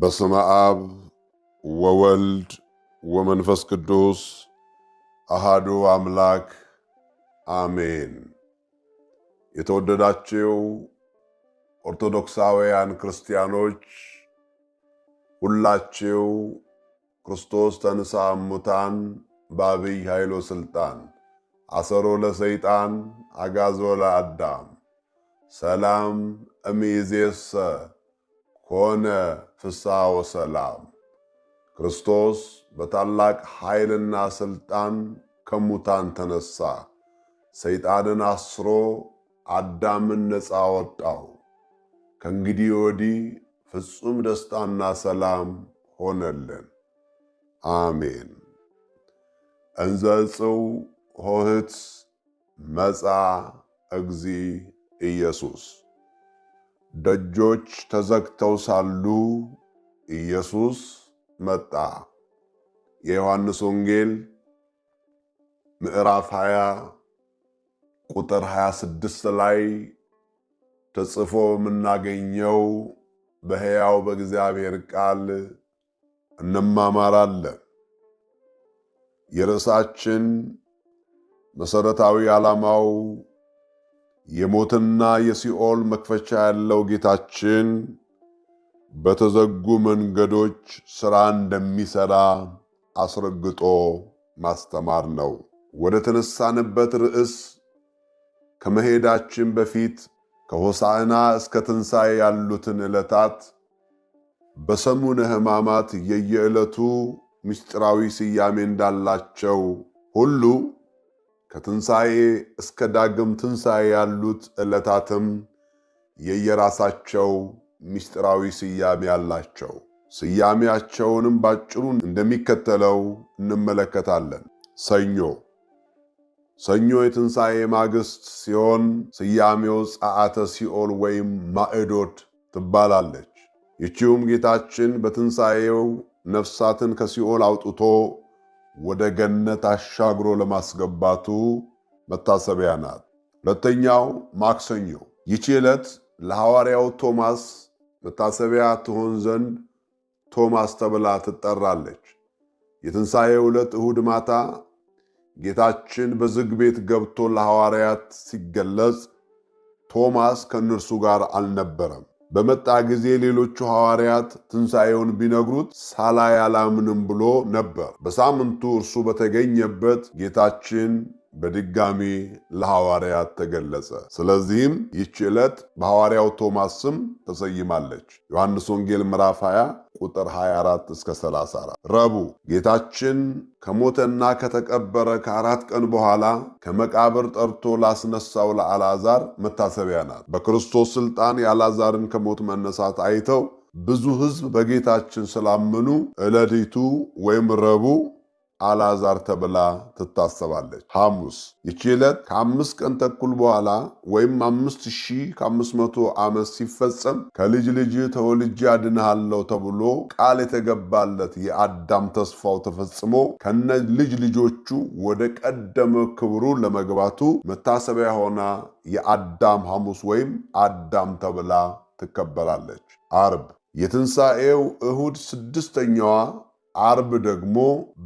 በስመ አብ ወወልድ ወመንፈስ ቅዱስ አሃዱ አምላክ አሜን። የተወደዳችሁ ኦርቶዶክሳውያን ክርስቲያኖች ሁላችሁ፣ ክርስቶስ ተንሥአ እሙታን በዐቢይ ኃይል ወሥልጣን፣ አሰሮ ለሰይጣን፣ አግዓዞ ለአዳም፣ ሰላም እምይእዜሰ ኮነ ፍስሐ ወሰላም። ክርስቶስ በታላቅ ኃይልና ሥልጣን ከሙታን ተነሳ፣ ሰይጣንን አስሮ አዳምን ነፃ አወጣው። ከእንግዲህ ወዲህ ፍጹም ደስታና ሰላም ሆነልን። አሜን። እንዘ ዕፅው ኆኅት መጽአ እግዚእ ኢየሱስ። ደጆች ተዘግተው ሳሉ ኢየሱስ መጣ። የዮሐንስ ወንጌል ምዕራፍ 20 ቁጥር 26 ላይ ተጽፎ የምናገኘው በሕያው በእግዚአብሔር ቃል እንማማራለን። የርዕሳችን መሠረታዊ ዓላማው የሞትና የሲኦል መክፈቻ ያለው ጌታችን በተዘጉ መንገዶች ሥራ እንደሚሠራ አስረግጦ ማስተማር ነው። ወደ ተነሳንበት ርዕስ ከመሄዳችን በፊት ከሆሳዕና እስከ ትንሣኤ ያሉትን ዕለታት በሰሙነ ሕማማት የየዕለቱ ምስጢራዊ ስያሜ እንዳላቸው ሁሉ፣ ከትንሣኤ እስከ ዳግም ትንሣኤ ያሉት ዕለታትም የየራሳቸው ምስጢራዊ ስያሜ አላቸው። ስያሜያቸውንም ባጭሩ እንደሚከተለው እንመለከታለን። ሰኞ። ሰኞ የትንሣኤ ማግስት ሲሆን ስያሜው ጸአተ ሲኦል ወይም ማዕዶት ትባላለች። ይቺውም ጌታችን በትንሣኤው ነፍሳትን ከሲኦል አውጥቶ ወደ ገነት አሻግሮ ለማስገባቱ መታሰቢያ ናት። ሁለተኛው ማክሰኞ። ይቺ ዕለት ለሐዋርያው ቶማስ መታሰቢያ ትሆን ዘንድ ቶማስ ተብላ ትጠራለች። የትንሣኤው ዕለት እሁድ ማታ ጌታችን በዝግ ቤት ገብቶ ለሐዋርያት ሲገለጽ ቶማስ ከእነርሱ ጋር አልነበረም። በመጣ ጊዜ ሌሎቹ ሐዋርያት ትንሣኤውን ቢነግሩት ሳላይ አላምንም ብሎ ነበር። በሳምንቱ እርሱ በተገኘበት ጌታችን በድጋሚ ለሐዋርያት ተገለጸ። ስለዚህም ይህች ዕለት በሐዋርያው ቶማስ ስም ተሰይማለች። ዮሐንስ ወንጌል ምዕራፍ 20 ቁጥር 24 እስከ 34። ረቡዕ ጌታችን ከሞተና ከተቀበረ ከ4 ቀን በኋላ ከመቃብር ጠርቶ ላስነሳው ለአልዓዛር መታሰቢያ ናት። በክርስቶስ ሥልጣን የአልዓዛርን ከሞት መነሳት አይተው ብዙ ሕዝብ በጌታችን ስላመኑ ዕለቲቱ ወይም ረቡዕ አልዓዛር ተብላ ትታሰባለች። ሐሙስ። ይቺ ዕለት ከ5 ቀን ተኩል በኋላ ወይም 5500 ዓመት ሲፈጸም ከልጅ ልጅህ ተወልጄ አድንሃለሁ ተብሎ ቃል የተገባለት የአዳም ተስፋው ተፈጽሞ ከነ ልጅ ልጆቹ ወደ ቀደመ ክብሩ ለመግባቱ መታሰቢያ ሆና የአዳም ሐሙስ ወይም አዳም ተብላ ትከበራለች። አርብ። የትንሣኤው እሁድ ስድስተኛዋ አርብ ደግሞ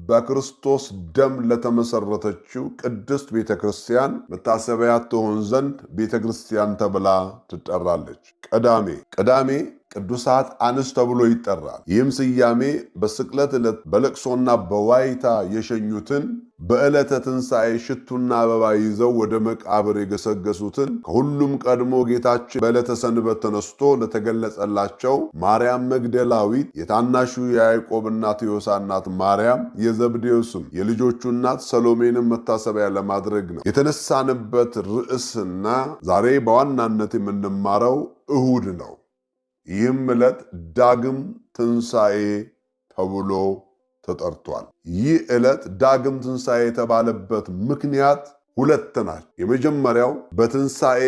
በክርስቶስ ደም ለተመሰረተችው ቅድስት ቤተ ክርስቲያን መታሰቢያ ትሆን ዘንድ ቤተ ክርስቲያን ተብላ ትጠራለች። ቅዳሜ። ቅዳሜ ቅዱሳት አንስት ተብሎ ይጠራል። ይህም ስያሜ በስቅለት ዕለት በለቅሶና በዋይታ የሸኙትን፣ በዕለተ ትንሣኤ ሽቱና አበባ ይዘው ወደ መቃብር የገሰገሱትን፣ ከሁሉም ቀድሞ ጌታችን በዕለተ ሰንበት ተነስቶ ለተገለጸላቸው ማርያም መግደላዊት፣ የታናሹ የያዕቆብ እናት የዮሳ እናት ማርያም፣ የዘብዴዎስም የልጆቹ እናት ሰሎሜንም መታሰቢያ ለማድረግ ነው። የተነሳንበት ርዕስና ዛሬ በዋናነት የምንማረው እሁድ ነው። ይህም ዕለት ዳግም ትንሣኤ ተብሎ ተጠርቷል። ይህ ዕለት ዳግም ትንሣኤ የተባለበት ምክንያት ሁለት ናቸው። የመጀመሪያው በትንሣኤ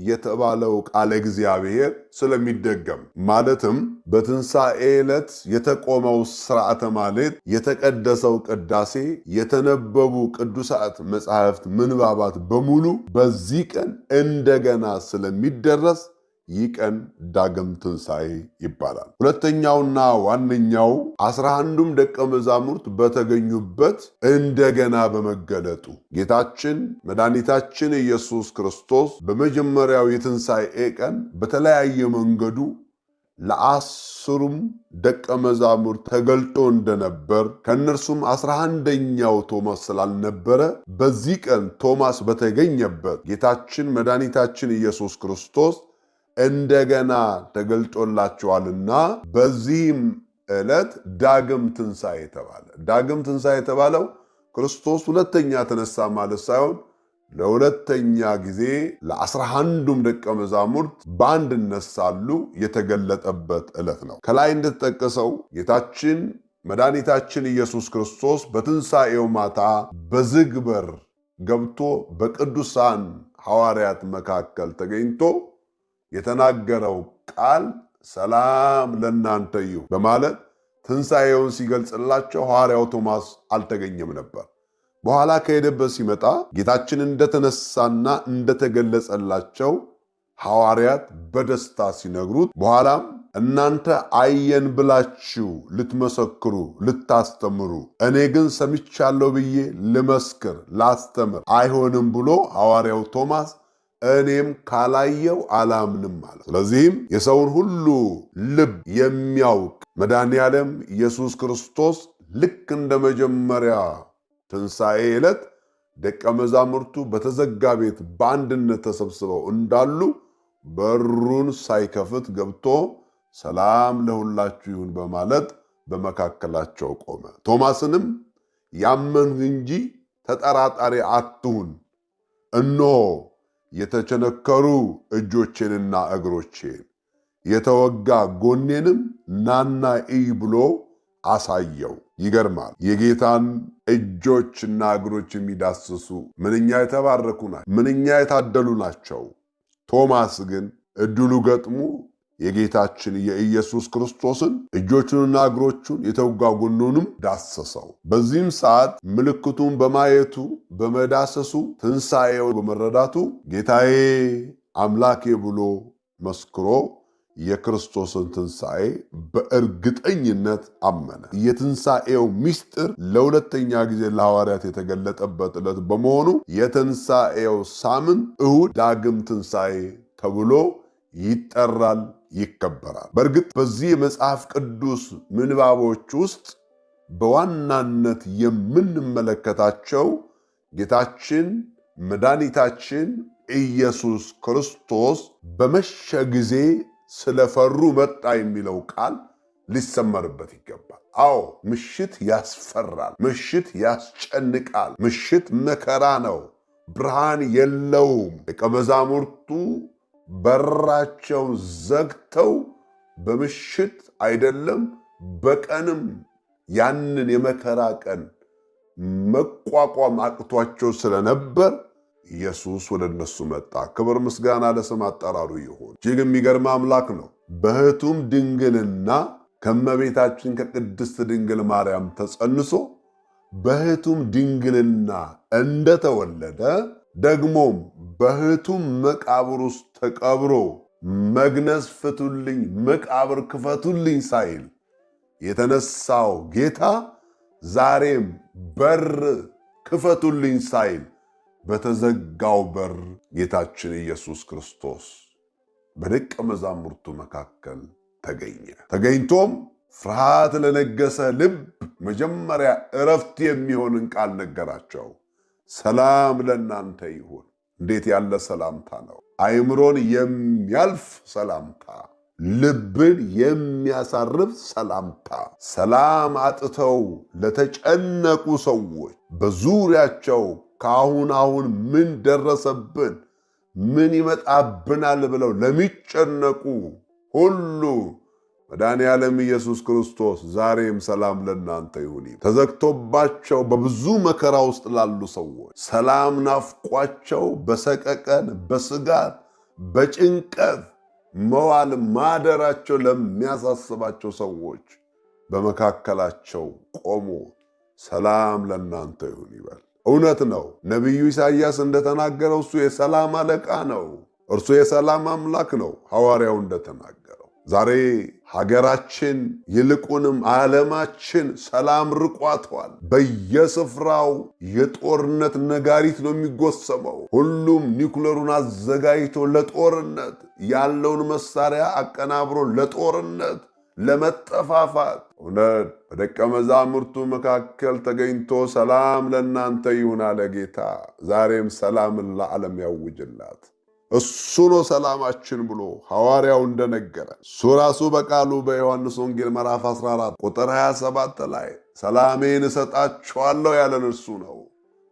የተባለው ቃለ እግዚአብሔር ስለሚደገም፣ ማለትም በትንሣኤ ዕለት የተቆመው ሥርዓተ ማኅሌት፣ የተቀደሰው ቅዳሴ፣ የተነበቡ ቅዱሳት መጻሕፍት ምንባባት በሙሉ በዚህ ቀን እንደገና ስለሚደረስ ይህ ቀን ዳግም ትንሣኤ ይባላል። ሁለተኛውና ዋነኛው 11ዱም ደቀ መዛሙርት በተገኙበት እንደገና በመገለጡ፣ ጌታችን መድኃኒታችን ኢየሱስ ክርስቶስ በመጀመሪያው የትንሣኤ ቀን በተለያየ መንገዱ ለ10ሩም ደቀ መዛሙርት ተገልጦ እንደነበር፣ ከእነርሱም 11ኛው ቶማስ ስላልነበረ፣ በዚህ ቀን ቶማስ በተገኘበት ጌታችን መድኃኒታችን ኢየሱስ ክርስቶስ እንደገና ተገልጦላቸዋልና በዚህም ዕለት ዳግም ትንሣኤ ተባለ። ዳግም ትንሣኤ የተባለው ክርስቶስ ሁለተኛ ተነሳ ማለት ሳይሆን ለሁለተኛ ጊዜ ለ11ዱም ደቀ መዛሙርት በአንድነት ሳሉ የተገለጠበት ዕለት ነው። ከላይ እንደተጠቀሰው ጌታችን መድኃኒታችን ኢየሱስ ክርስቶስ በትንሣኤው ማታ በዝግ በር ገብቶ በቅዱሳን ሐዋርያት መካከል ተገኝቶ የተናገረው ቃል "ሰላም ለእናንተ ይሁን" በማለት ትንሣኤውን ሲገልጽላቸው ሐዋርያው ቶማስ አልተገኘም ነበር። በኋላ ከሄደበት ሲመጣ ጌታችን እንደተነሳና እንደተገለጸላቸው ሐዋርያት በደስታ ሲነግሩት፣ በኋላም "እናንተ አየን ብላችሁ ልትመሰክሩ ልታስተምሩ፣ እኔ ግን ሰምቻለሁ ብዬ ልመስክር ላስተምር አይሆንም" ብሎ ሐዋርያው ቶማስ "እኔም ካላየው አላምንም" አለ። ስለዚህም የሰውን ሁሉ ልብ የሚያውቅ መድኃኔ ዓለም ኢየሱስ ክርስቶስ ልክ እንደ መጀመሪያ ትንሣኤ ዕለት ደቀ መዛሙርቱ በተዘጋ ቤት በአንድነት ተሰብስበው እንዳሉ በሩን ሳይከፍት ገብቶ "ሰላም ለሁላችሁ ይሁን" በማለት በመካከላቸው ቆመ። ቶማስንም "ያመንህ እንጂ ተጠራጣሪ አትሁን፣ እነሆ የተቸነከሩ እጆቼንና እግሮቼን የተወጋ ጎኔንም ናና እይ" ብሎ አሳየው። ይገርማል። የጌታን እጆችና እግሮች የሚዳስሱ ምንኛ የተባረኩ ናቸው፣ ምንኛ የታደሉ ናቸው። ቶማስ ግን እድሉ ገጥሞ የጌታችን የኢየሱስ ክርስቶስን እጆቹንና እግሮቹን የተወጋ ጎኑንም ዳሰሰው። በዚህም ሰዓት ምልክቱን በማየቱ፣ በመዳሰሱ፣ ትንሣኤው በመረዳቱ "ጌታዬ አምላኬ" ብሎ መስክሮ የክርስቶስን ትንሣኤ በእርግጠኝነት አመነ። የትንሣኤው ምስጢር ለሁለተኛ ጊዜ ለሐዋርያት የተገለጠበት ዕለት በመሆኑ የትንሣኤው ሳምንት እሁድ ዳግም ትንሣኤ ተብሎ ይጠራል፣ ይከበራል። በእርግጥ በዚህ የመጽሐፍ ቅዱስ ምንባቦች ውስጥ በዋናነት የምንመለከታቸው ጌታችን መድኃኒታችን ኢየሱስ ክርስቶስ በመሸ ጊዜ ስለፈሩ መጣ የሚለው ቃል ሊሰመርበት ይገባል። አዎ፣ ምሽት ያስፈራል፣ ምሽት ያስጨንቃል፣ ምሽት መከራ ነው፣ ብርሃን የለውም። ደቀ መዛሙርቱ በራቸውን ዘግተው በምሽት አይደለም በቀንም ያንን የመከራ ቀን መቋቋም አቅቷቸው ስለነበር ኢየሱስ ወደ እነሱ መጣ። ክብር ምስጋና ለስም አጠራሩ ይሁን። እጅግ የሚገርም አምላክ ነው። በሕቱም ድንግልና ከእመቤታችን ከቅድስት ድንግል ማርያም ተጸንሶ በሕቱም ድንግልና እንደተወለደ፣ ደግሞም በሕቱም መቃብር ውስጥ ተቀብሮ "መግነዝ ፍቱልኝ፣ መቃብር ክፈቱልኝ" ሳይል የተነሳው ጌታ ዛሬም በር ክፈቱልኝ ሳይል በተዘጋው በር ጌታችን ኢየሱስ ክርስቶስ በደቀ መዛሙርቱ መካከል ተገኘ። ተገኝቶም ፍርሃት ለነገሰ ልብ መጀመሪያ እረፍት የሚሆንን ቃል ነገራቸው። "ሰላም ለእናንተ ይሁን።" እንዴት ያለ ሰላምታ ነው! አእምሮን የሚያልፍ ሰላምታ፣ ልብን የሚያሳርፍ ሰላምታ። ሰላም አጥተው ለተጨነቁ ሰዎች፣ በዙሪያቸው ከአሁን አሁን ምን ደረሰብን፣ ምን ይመጣብናል ብለው ለሚጨነቁ ሁሉ መድኃኔ ዓለም ኢየሱስ ክርስቶስ ዛሬም "ሰላም ለእናንተ ይሁን።" ተዘግቶባቸው በብዙ መከራ ውስጥ ላሉ ሰዎች፣ ሰላም ናፍቋቸው በሰቀቀን፣ በስጋት፣ በጭንቀት መዋል ማደራቸው ለሚያሳስባቸው ሰዎች በመካከላቸው ቆሞ "ሰላም ለእናንተ ይሁን" ይበል። እውነት ነው። ነቢዩ ኢሳይያስ እንደተናገረው እሱ የሰላም አለቃ ነው። እርሱ የሰላም አምላክ ነው፣ ሐዋርያው እንደተናገረው። ዛሬ ሀገራችን ይልቁንም ዓለማችን ሰላም ርቋቷል። በየስፍራው የጦርነት ነጋሪት ነው የሚጎሰመው። ሁሉም ኒኩለሩን አዘጋጅቶ ለጦርነት ያለውን መሳሪያ አቀናብሮ ለጦርነት ለመጠፋፋት። እውነት በደቀ መዛሙርቱ መካከል ተገኝቶ ሰላም ለእናንተ ይሁን አለ ጌታ። ዛሬም ሰላምን ለዓለም ያውጅላት። እሱ ነው ሰላማችን ብሎ ሐዋርያው እንደነገረ እሱ ራሱ በቃሉ በዮሐንስ ወንጌል ምዕራፍ 14 ቁጥር 27 ላይ ሰላሜን እሰጣችኋለሁ ያለን እርሱ ነው።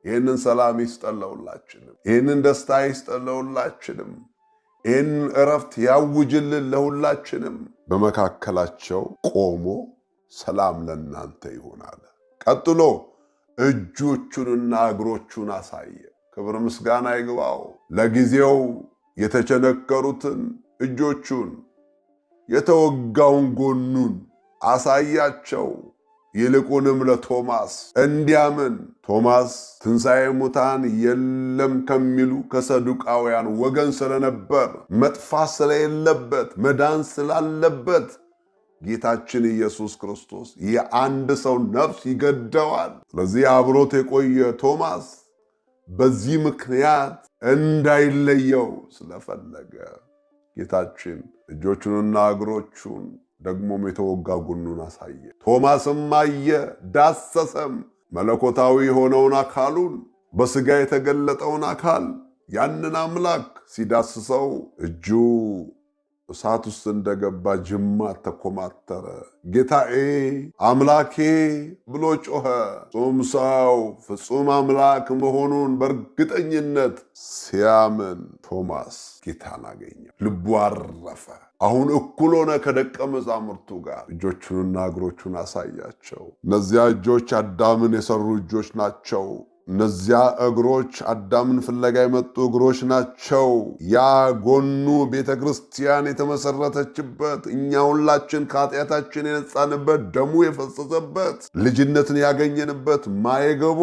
ይህንን ሰላም ይስጠን ለሁላችንም። ይህንን ደስታ ይስጠን ለሁላችንም። ይህንን እረፍት ያውጅልን ለሁላችንም። በመካከላቸው ቆሞ ሰላም ለእናንተ ይሁን አለ። ቀጥሎ እጆቹንና እግሮቹን አሳየ። ክብር ምስጋና ይግባው። ለጊዜው የተቸነከሩትን እጆቹን፣ የተወጋውን ጎኑን አሳያቸው። ይልቁንም ለቶማስ እንዲያምን፣ ቶማስ ትንሣኤ ሙታን የለም ከሚሉ ከሰዱቃውያን ወገን ስለነበር፣ መጥፋት ስለሌለበት፣ መዳን ስላለበት፣ ጌታችን ኢየሱስ ክርስቶስ የአንድ ሰው ነፍስ ይገደዋል። ስለዚህ አብሮት የቆየ ቶማስ በዚህ ምክንያት እንዳይለየው ስለፈለገ ጌታችን እጆቹንና እግሮቹን ደግሞም የተወጋ ጎኑን አሳየ። ቶማስም አየ፣ ዳሰሰም። መለኮታዊ የሆነውን አካሉን፣ በሥጋ የተገለጠውን አካል፣ ያንን አምላክ ሲዳስሰው እጁ እሳት ውስጥ እንደገባ ጅማት ተኮማተረ። ጌታዬ አምላኬ ብሎ ጮኸ። ፍጹም ሰው ፍጹም አምላክ መሆኑን በእርግጠኝነት ሲያምን ቶማስ ጌታን አገኘ። ልቡ አረፈ። አሁን እኩል ሆነ ከደቀ መዛሙርቱ ጋር። እጆቹንና እግሮቹን አሳያቸው። እነዚያ እጆች አዳምን የሰሩ እጆች ናቸው። እነዚያ እግሮች አዳምን ፍለጋ የመጡ እግሮች ናቸው። ያ ጎኑ ቤተ ክርስቲያን የተመሰረተችበት፣ እኛ ሁላችን ከኃጢአታችን የነጻንበት፣ ደሙ የፈሰሰበት፣ ልጅነትን ያገኘንበት ማየገቦ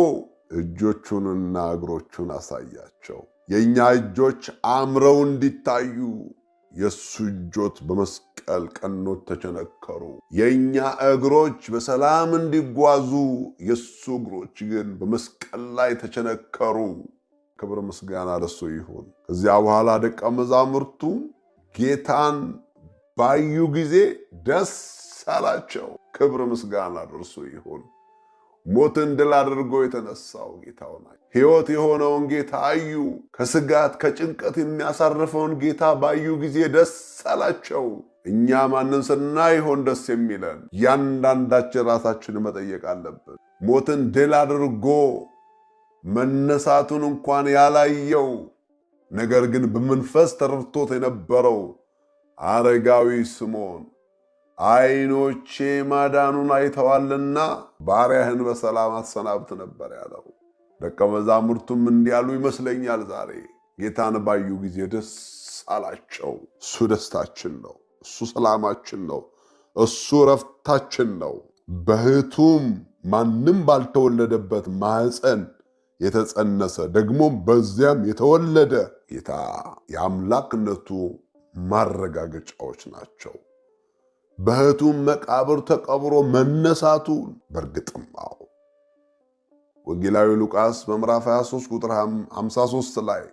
እጆቹንና እግሮቹን አሳያቸው። የእኛ እጆች አምረው እንዲታዩ የእሱ እጆች በመስቀል ቀኖች ተቸነከሩ። የእኛ እግሮች በሰላም እንዲጓዙ የእሱ እግሮች ግን በመስቀል ላይ ተቸነከሩ። ክብር ምስጋና ለሱ ይሁን። ከዚያ በኋላ ደቀ መዛሙርቱ ጌታን ባዩ ጊዜ ደስ አላቸው። ክብር ምስጋና ለእርሱ ይሁን። ሞትን ድል አድርጎ የተነሳው ጌታው ናቸው። ሕይወት የሆነውን ጌታ አዩ። ከስጋት ከጭንቀት የሚያሳርፈውን ጌታ ባዩ ጊዜ ደስ አላቸው። እኛ ማንን ስናይ ይሆን ደስ የሚለን? እያንዳንዳችን ራሳችንን መጠየቅ አለብን። ሞትን ድል አድርጎ መነሳቱን እንኳን ያላየው፣ ነገር ግን በመንፈስ ተረድቶት የነበረው አረጋዊ ስምዖን ዓይኖቼ ማዳኑን አይተዋልና ባሪያህን በሰላም አሰናብት ነበር ያለው። ደቀ መዛሙርቱም እንዲያሉ ይመስለኛል። ዛሬ ጌታን ባዩ ጊዜ ደስ አላቸው። እሱ ደስታችን ነው። እሱ ሰላማችን ነው። እሱ ረፍታችን ነው። በሕቱም ማንም ባልተወለደበት ማኅፀን የተጸነሰ፣ ደግሞም በዚያም የተወለደ ጌታ የአምላክነቱ ማረጋገጫዎች ናቸው። በሕቱም መቃብር ተቀብሮ መነሳቱን በእርግጥም አዎ፣ ወንጌላዊ ሉቃስ በምዕራፍ 23 ቁጥር 53 ላይ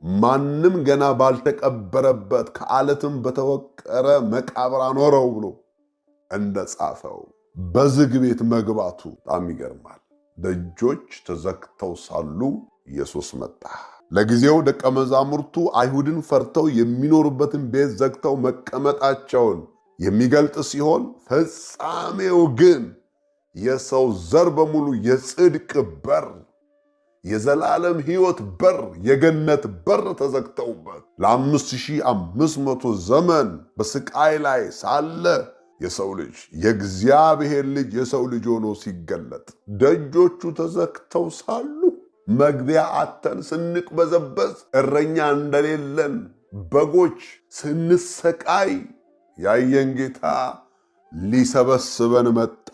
ማንም ገና ባልተቀበረበት ከዓለትም በተወቀረ መቃብር አኖረው ብሎ እንደጻፈው በዝግ ቤት መግባቱ በጣም ይገርማል። ደጆች ተዘግተው ሳሉ ኢየሱስ መጣ። ለጊዜው ደቀ መዛሙርቱ አይሁድን ፈርተው የሚኖሩበትን ቤት ዘግተው መቀመጣቸውን የሚገልጥ ሲሆን፣ ፍጻሜው ግን የሰው ዘር በሙሉ የጽድቅ በር፣ የዘላለም ሕይወት በር፣ የገነት በር ተዘግተውበት ለ5500 ዘመን በስቃይ ላይ ሳለ የሰው ልጅ፣ የእግዚአብሔር ልጅ የሰው ልጅ ሆኖ ሲገለጥ፣ ደጆቹ ተዘግተው ሳሉ መግቢያ አተን ስንቅበዘበዝ፣ እረኛ እንደሌለን በጎች ስንሰቃይ ያየን ጌታ ሊሰበስበን መጣ።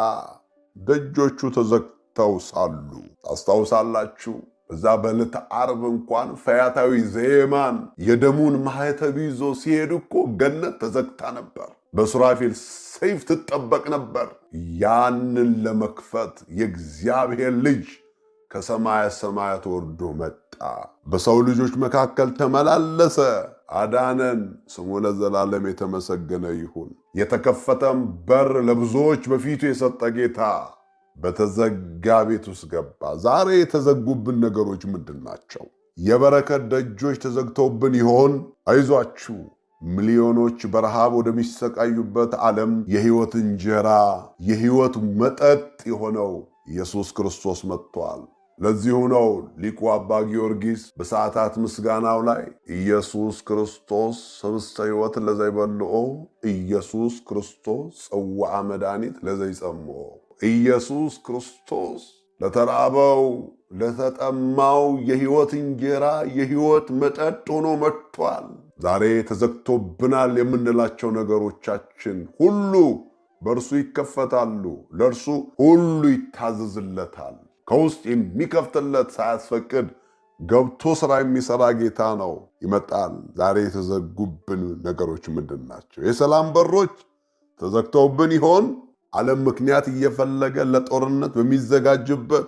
ደጆቹ ተዘግተው ሳሉ ታስታውሳላችሁ። በዛ በዕለተ ዓርብ እንኳን ፈያታዊ ዘየማን የደሙን ማኅተብ ይዞ ሲሄድ እኮ ገነት ተዘግታ ነበር። በሱራፌል ሰይፍ ትጠበቅ ነበር። ያንን ለመክፈት የእግዚአብሔር ልጅ ከሰማየ ሰማያት ወርዶ መጣ። በሰው ልጆች መካከል ተመላለሰ፣ አዳነን። ስሙ ለዘላለም የተመሰገነ ይሁን። የተከፈተም በር ለብዙዎች በፊቱ የሰጠ ጌታ በተዘጋ ቤት ውስጥ ገባ። ዛሬ የተዘጉብን ነገሮች ምንድን ናቸው? የበረከት ደጆች ተዘግተውብን ይሆን? አይዟችሁ፣ ሚሊዮኖች በረሃብ ወደሚሰቃዩበት ዓለም የሕይወት እንጀራ የሕይወት መጠጥ የሆነው ኢየሱስ ክርስቶስ መጥቷል። ለዚሁ ነው ሊቁ አባ ጊዮርጊስ በሰዓታት ምስጋናው ላይ ኢየሱስ ክርስቶስ ኅብስተ ሕይወት ለዘይበልዖ፣ ኢየሱስ ክርስቶስ ጽዋዐ መድኃኒት ለዘይጸምዖ፣ ኢየሱስ ክርስቶስ ለተራበው ለተጠማው የሕይወት እንጀራ የሕይወት መጠጥ ሆኖ መጥቷል። ዛሬ ተዘግቶብናል የምንላቸው ነገሮቻችን ሁሉ በእርሱ ይከፈታሉ። ለእርሱ ሁሉ ይታዘዝለታል። ከውስጥ የሚከፍትለት ሳያስፈቅድ ገብቶ ስራ የሚሰራ ጌታ ነው። ይመጣል። ዛሬ የተዘጉብን ነገሮች ምንድን ናቸው? የሰላም በሮች ተዘግተውብን ይሆን? ዓለም ምክንያት እየፈለገ ለጦርነት በሚዘጋጅበት፣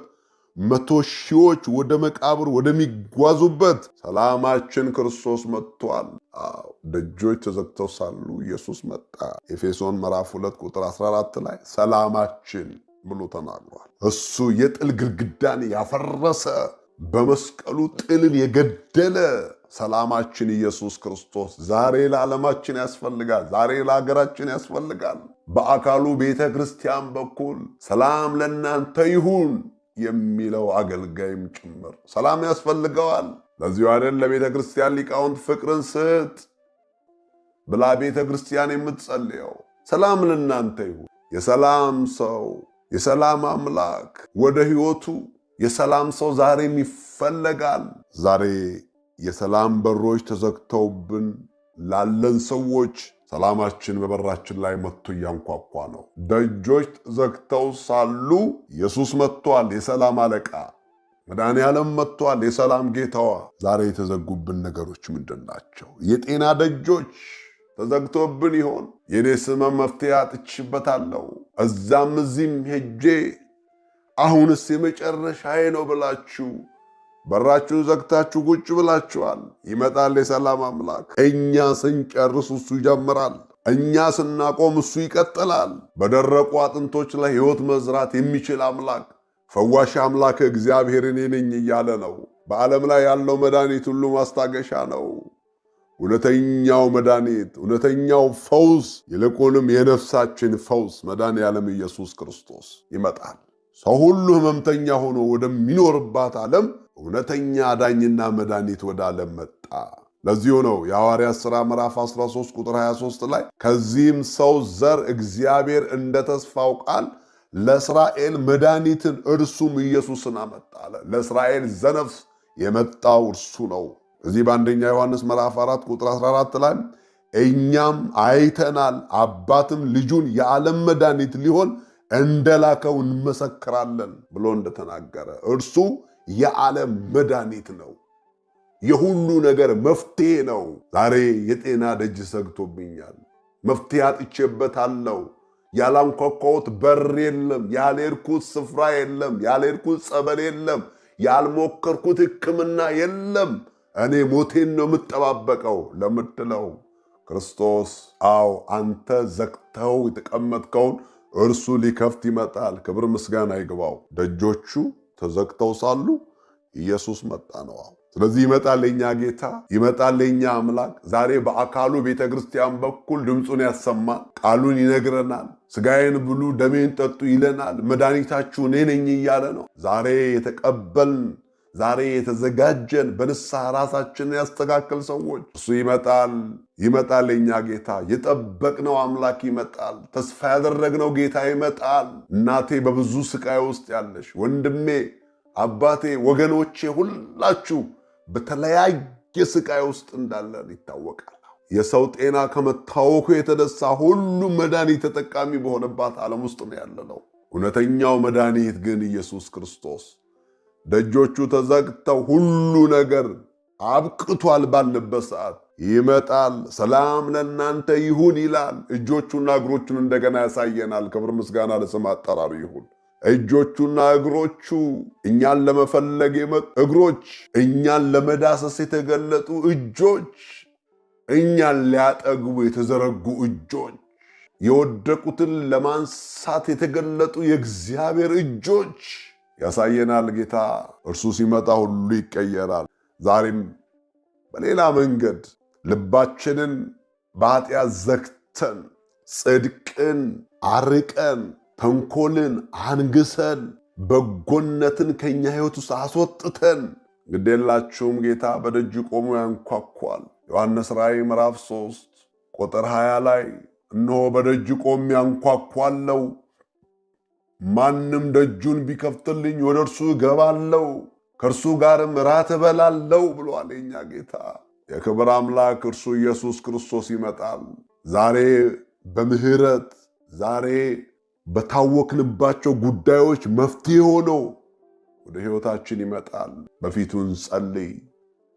100 ሺዎች ወደ መቃብር ወደሚጓዙበት ሰላማችን ክርስቶስ መጥቷል። አዎ፣ ደጆች ተዘግተው ሳሉ ኢየሱስ መጣ። ኤፌሶን ምዕራፍ 2 ቁጥር 14 ላይ ሰላማችን ብሎ ተናግሯል። እሱ የጥል ግድግዳን ያፈረሰ፣ በመስቀሉ ጥልን የገደለ ሰላማችን ኢየሱስ ክርስቶስ ዛሬ ለዓለማችን ያስፈልጋል። ዛሬ ለሀገራችን ያስፈልጋል። በአካሉ ቤተ ክርስቲያን በኩል ሰላም ለእናንተ ይሁን የሚለው አገልጋይም ጭምር ሰላም ያስፈልገዋል። ለዚሁ አይደል ለቤተ ክርስቲያን ሊቃውንት ፍቅርን ስጥ ብላ ቤተ ክርስቲያን የምትጸልየው? ሰላም ለእናንተ ይሁን። የሰላም ሰው፣ የሰላም አምላክ ወደ ሕይወቱ የሰላም ሰው ዛሬም ይፈለጋል። ዛሬ የሰላም በሮች ተዘግተውብን ላለን ሰዎች ሰላማችን በበራችን ላይ መጥቶ እያንኳኳ ነው። ደጆች ተዘግተው ሳሉ ኢየሱስ መጥቷል። የሰላም አለቃ መድኃኔዓለም መጥቷል። የሰላም ጌታዋ። ዛሬ የተዘጉብን ነገሮች ምንድን ናቸው? የጤና ደጆች ተዘግቶብን ይሆን? የኔ ስመም መፍትሄ አጥቼበታለሁ፣ እዛም እዚህም ሄጄ አሁንስ የመጨረሻዬ ነው ብላችሁ በራችሁን ዘግታችሁ ቁጭ ብላችኋል። ይመጣል የሰላም አምላክ። እኛ ስንጨርስ እሱ ይጀምራል። እኛ ስናቆም እሱ ይቀጥላል። በደረቁ አጥንቶች ላይ ሕይወት መዝራት የሚችል አምላክ፣ ፈዋሽ አምላክ እግዚአብሔር እኔ ነኝ እያለ ነው። በዓለም ላይ ያለው መድኃኒት ሁሉ ማስታገሻ ነው። እውነተኛው መድኃኒት፣ እውነተኛው ፈውስ፣ ይልቁንም የነፍሳችን ፈውስ መድኃኔዓለም ኢየሱስ ክርስቶስ ይመጣል። ሰው ሁሉ ሕመምተኛ ሆኖ ወደሚኖርባት ዓለም እውነተኛ አዳኝና መድኃኒት ወደ ዓለም መጣ። ለዚሁ ነው የሐዋርያት ሥራ ምዕራፍ 13 ቁጥር 23 ላይ ከዚህም ሰው ዘር እግዚአብሔር እንደ ተስፋው ቃል ለእስራኤል መድኃኒትን እርሱም ኢየሱስን አመጣ አለ። ለእስራኤል ዘነፍስ የመጣው እርሱ ነው። እዚህ በአንደኛ ዮሐንስ ምዕራፍ 4 ቁጥር 14 ላይ እኛም አይተናል፣ አባትም ልጁን የዓለም መድኃኒት ሊሆን እንደላከው እንመሰክራለን ብሎ እንደተናገረ እርሱ የዓለም መድኃኒት ነው። የሁሉ ነገር መፍትሄ ነው። ዛሬ የጤና ደጅ ዘግቶብኛል፣ መፍትሄ አጥቼበታለሁ። ያላንኳኳሁት በር የለም፣ ያልሄድኩት ስፍራ የለም፣ ያልሄድኩት ጸበል የለም፣ ያልሞከርኩት ሕክምና የለም። እኔ ሞቴን ነው የምጠባበቀው ለምትለው ክርስቶስ አዎ አንተ ዘግተው የተቀመጥከውን እርሱ ሊከፍት ይመጣል። ክብር ምስጋና ይግባው። ደጆቹ ተዘግተው ሳሉ ኢየሱስ መጣ ነው። ስለዚህ ይመጣል የኛ ጌታ፣ ይመጣል የኛ አምላክ። ዛሬ በአካሉ ቤተ ክርስቲያን በኩል ድምፁን ያሰማል፣ ቃሉን ይነግረናል። ስጋዬን ብሉ ደሜን ጠጡ ይለናል። መድኃኒታችሁ እኔ ነኝ እያለ ነው። ዛሬ የተቀበልን፣ ዛሬ የተዘጋጀን፣ በንስሐ ራሳችንን ያስተካከል ሰዎች እሱ ይመጣል። ይመጣል የኛ ጌታ፣ የጠበቅነው አምላክ ይመጣል። ተስፋ ያደረግነው ጌታ ይመጣል። እናቴ በብዙ ስቃይ ውስጥ ያለሽ፣ ወንድሜ፣ አባቴ፣ ወገኖቼ ሁላችሁ በተለያየ ስቃይ ውስጥ እንዳለን ይታወቃል። የሰው ጤና ከመታወኩ የተነሳ ሁሉም መድኃኒት ተጠቃሚ በሆነባት ዓለም ውስጥ ነው ያለነው። እውነተኛው መድኃኒት ግን ኢየሱስ ክርስቶስ ደጆቹ ተዘግተው ሁሉ ነገር አብቅቷል ባልንበት ሰዓት ይመጣል። ሰላም ለእናንተ ይሁን ይላል። እጆቹና እግሮቹን እንደገና ያሳየናል። ክብር ምስጋና ለስም አጠራሩ ይሁን። እጆቹና እግሮቹ እኛን ለመፈለግ የመጡ እግሮች፣ እኛን ለመዳሰስ የተገለጡ እጆች፣ እኛን ሊያጠግቡ የተዘረጉ እጆች፣ የወደቁትን ለማንሳት የተገለጡ የእግዚአብሔር እጆች ያሳየናል ጌታ። እርሱ ሲመጣ ሁሉ ይቀየራል። ዛሬም በሌላ መንገድ ልባችንን በኃጢአት ዘግተን፣ ጽድቅን አርቀን፣ ተንኮልን አንግሰን፣ በጎነትን ከኛ ሕይወት ውስጥ አስወጥተን ግዴላችሁም ጌታ በደጅ ቆሞ ያንኳኳል። ዮሐንስ ራእይ ምዕራፍ 3 ቁጥር 20 ላይ እነሆ በደጅ ቆሜ ያንኳኳለሁ፣ ማንም ደጁን ቢከፍትልኝ ወደ እርሱ እገባለሁ፣ ከእርሱ ጋርም እራት እበላለሁ ብሏል የኛ ጌታ። የክብር አምላክ እርሱ ኢየሱስ ክርስቶስ ይመጣል። ዛሬ በምህረት፣ ዛሬ በታወክንባቸው ጉዳዮች መፍትሄ ሆኖ ወደ ሕይወታችን ይመጣል። በፊቱ እንጸልይ፣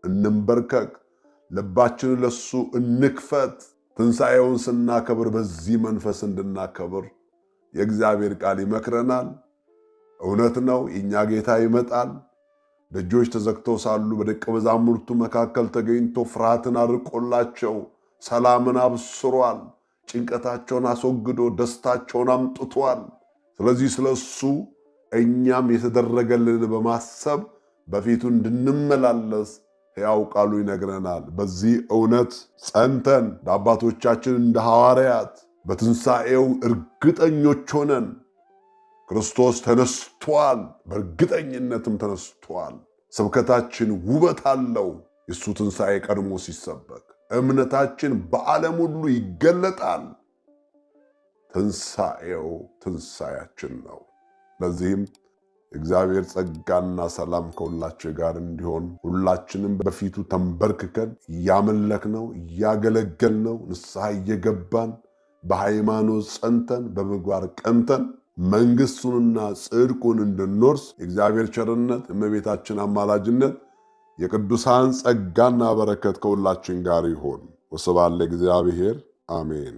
እንንበርከክ፣ ልባችንን ለሱ እንክፈት። ትንሣኤውን ስናከብር በዚህ መንፈስ እንድናከብር የእግዚአብሔር ቃል ይመክረናል። እውነት ነው፣ የእኛ ጌታ ይመጣል። ደጆች ተዘግተው ሳሉ በደቀ መዛሙርቱ መካከል ተገኝቶ ፍርሃትን አርቆላቸው ሰላምን አብስሯል። ጭንቀታቸውን አስወግዶ ደስታቸውን አምጥቷል። ስለዚህ ስለ እሱ እኛም የተደረገልን በማሰብ በፊቱ እንድንመላለስ ሕያው ቃሉ ይነግረናል። በዚህ እውነት ጸንተን ለአባቶቻችን እንደ ሐዋርያት በትንሣኤው እርግጠኞች ሆነን ክርስቶስ ተነስቷል፣ በእርግጠኝነትም ተነስቷል። ስብከታችን ውበት አለው። የእሱ ትንሣኤ ቀድሞ ሲሰበክ እምነታችን በዓለም ሁሉ ይገለጣል። ትንሣኤው ትንሣኤያችን ነው። ለዚህም እግዚአብሔር ጸጋና ሰላም ከሁላችን ጋር እንዲሆን ሁላችንም በፊቱ ተንበርክከን እያመለክነው፣ እያገለገልነው፣ ንስሐ እየገባን፣ በሃይማኖት ጸንተን፣ በምግባር ቀንተን መንግሥቱንና ጽድቁን እንድንወርስ የእግዚአብሔር ቸርነት፣ የእመቤታችን አማላጅነት፣ የቅዱሳን ጸጋና በረከት ከሁላችን ጋር ይሁን። ወስብሐት ለእግዚአብሔር፣ አሜን።